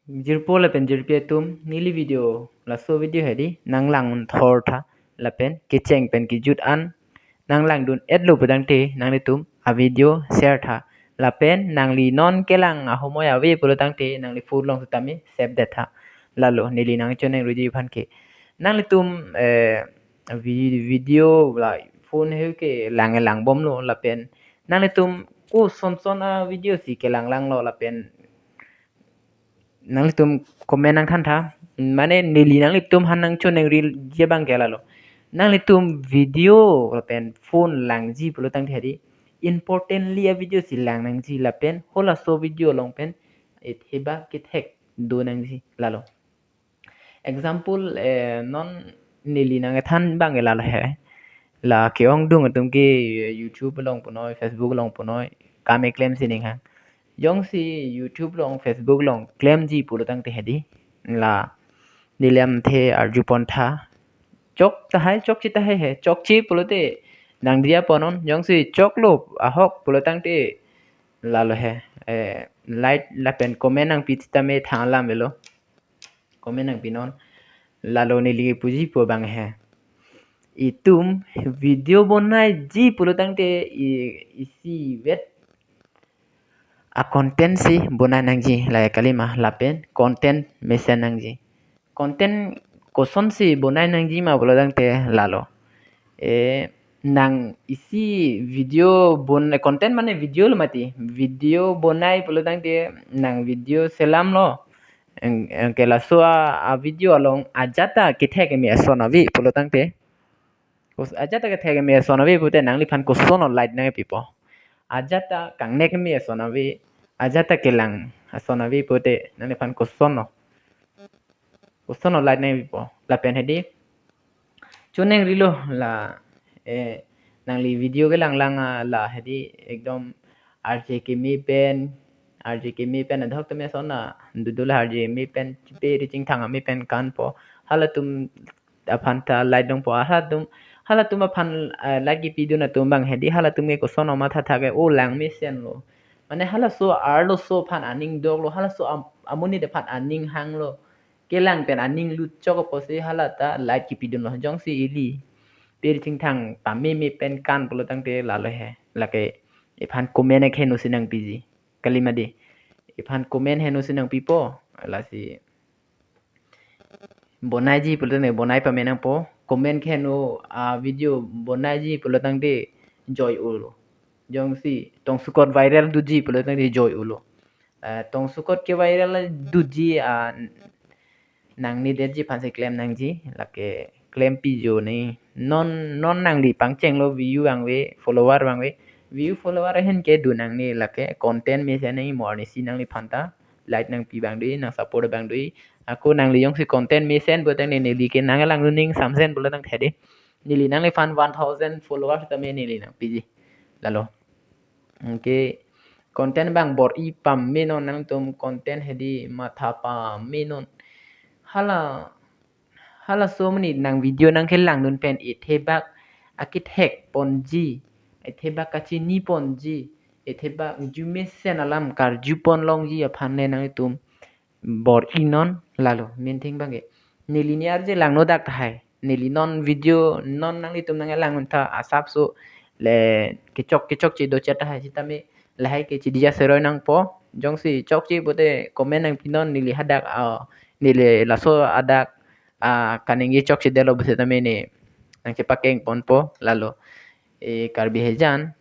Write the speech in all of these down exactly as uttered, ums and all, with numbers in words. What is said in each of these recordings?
Jirpo lapen jirpi atum, neli video, laso video hedi nanglang un thor tha, lapen kecheng pen kejut an nanglangdun etlo pudangte nanglitum a video share tha, lapen nangli non kelang ahomoi ave pulotangte nangli phone along sitame save det tha. Lalo neli nangchoningri ji aphan ke, nanglitum eh, vi- video la phone heu ke lang lang bomlo, lapen nanglitum koson son a video si kelang langlo, lapen nanglitum comment nangthan tha. Mane neli nanglitum aphan nangchoningri ji abang ke lalo, nanglitum video lapen phone langji pulotangte hedi importantly a video si lang nangji, lapen halaso video along pen itheba kethek do nangji lalo. Example eh, non neli nangthan abang ke lalo he, la ke-ongdung atum ke YouTube along punoi, Facebook along punoi, kam keklem si ning hang. Jongsi YouTube along, Facebook along klemji pulotangte hedi, la neli lamthe arjupon tha, chok tahai, chokche tahai he, chokche pulote nangdiya ponon, jongsi choklo ahok pulotangte lalo he, eh, like lapen comment nangpi sitame thang alam avelo, comment nangpinon. Lalo neli puji po abang he, itum video bonaiji pulotangte i- isivet a content si bonai nangji, la kalima lapen content mesen nangji. Content koson si bonai nangji ma pulotangte lalo, eh, nang isi video bon content mane video lo mati, video bonai pulotangte nang video selamlo, eng- eng- ke laso a, a video along ajat ta kethek keme ason ave pulotangte, kos- ajat ta kethek keme ason ave pute nangliphan koson o like nangpipo? Ajat ta kangnek keme ason ave, ajat ta kelang ason ave pute nangliphan koson o, koson o like nangpipo? Lapen hedi choningrilo la, eh, nangli video kelang lang a la hedi ekdom arje keme pen, arje keme pen adhok tame ason a dudu la, arje me pen chipe ri chingthang ame pen kanpo, halatum aphan ta like dongpo, halatum, halatum aphan eh, like kipidun atum abang hedi halatum ke koson o matha tha ke, o lang mesenlo, mane halaso arloso aphan aning doklo, halaso am- amonit aphan aning hanglo, kelang pen aning lut chok apotsi hala ta like kipidunlo. Jongsi ili pe ri chingthang pame me pen kan pulotangte lalo he, lake iphan comment akheno si nangpiji, kalima di, iphan comment heno si nangpipo, lasi bonaiji pulotangte bonai pame nangpo, comment kheno a video bonaiji pulotangte joi ulo, jongsi tongsukot viral doji pulotangte joi ulo. Eh, tongsukot ke viral doji a nangni detji aphansi klem nangji, lake klempi jo ni. Non non nangli pangchenglo view vangve, follower vangve, view follower ahin ke do nangni, lake content mesen nangji, mo arnisi nangliphan ta like nangpi abang do-i, nang support abang do-i. Ako nangli jongsi content mesen pulotangte neli ke nanglangdun ning samsen pulotangte hedi, neli nangliphan one thousand followers tame neli nangpiji lalo. Anke content abang bor-i pamenon, nangtum content hedi matha pamenon. Hala halaso amonit nang video nangkelangdun pen ithebak akethek ponji, ithebak kachini ponji, ithebak arju mesen alam karju pon longji aphan le nangtum bor-inon lalo, main thing abang ke. Neli ni arje langno dak tahai, neli non video non nanglitum nanglang untha asapso le kechok kechokche dochot tahai, sitame lahai ke chidija seroi nangpo. Jongsi chokche pute comment nangpinon, neli hadak ah, neli laso adak ah kaningje chokchedetlo pusitame ne nangchepakeng ponpo lalo. Eh, Karbi hejan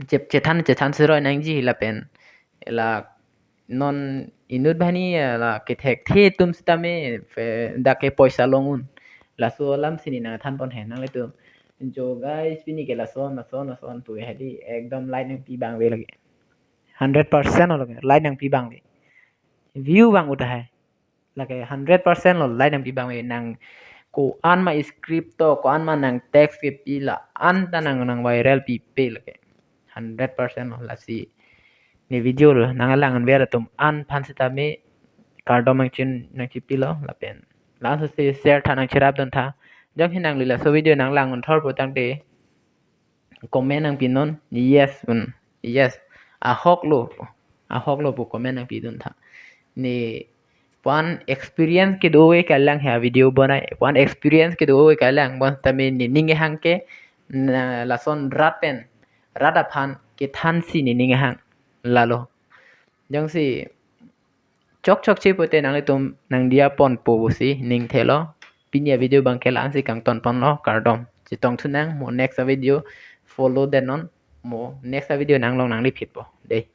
chep chethan chethan seroi nangji lapen la non inut banghini la kethekthe atum sitame fe- dak ke poisa long un, laso alam si ne nangthan pon he nanglitum. Jo guys, pini ke lason lason lason pu hedi ekdom like nangpi abang ave lake, hundred percent lo lake, like nangpi abang ave, view abang uthai, lake hundred percent lo like nangpi abang ave. Nang ko-an ma script to, ko-an ma nang text kepi, la-an ta nang nang viral pipe lake, hundred percent lo. Lasi ne video lo nanglang ver atum an aphan sitame kardom nangchin nangchipilo lapen laso si share tha, nangcherapdun tha. Jongsi nangli laso video nanglang un thor pulotangte comment nangpinon, yes un, yes, ahok lo, ahok lo pu comment nangpidun tha. Ne pu-an experience kedo-ove kalang ha video bonai. Pu-an experience kedo-ove kalang, bonsitame nening kehang ke na lason rat pen, rat aphan kethansi nening kehang. Lalo. Jongsi chokchokche pute nanglitum nangdiya ponpo pusi ning thelo. Pini a-video abangke la-ansi kangton ponlo, kardom. Chetongthu nang, mo next a-video follow det non, mo next a-video nanglong nangliphitpo. Dei.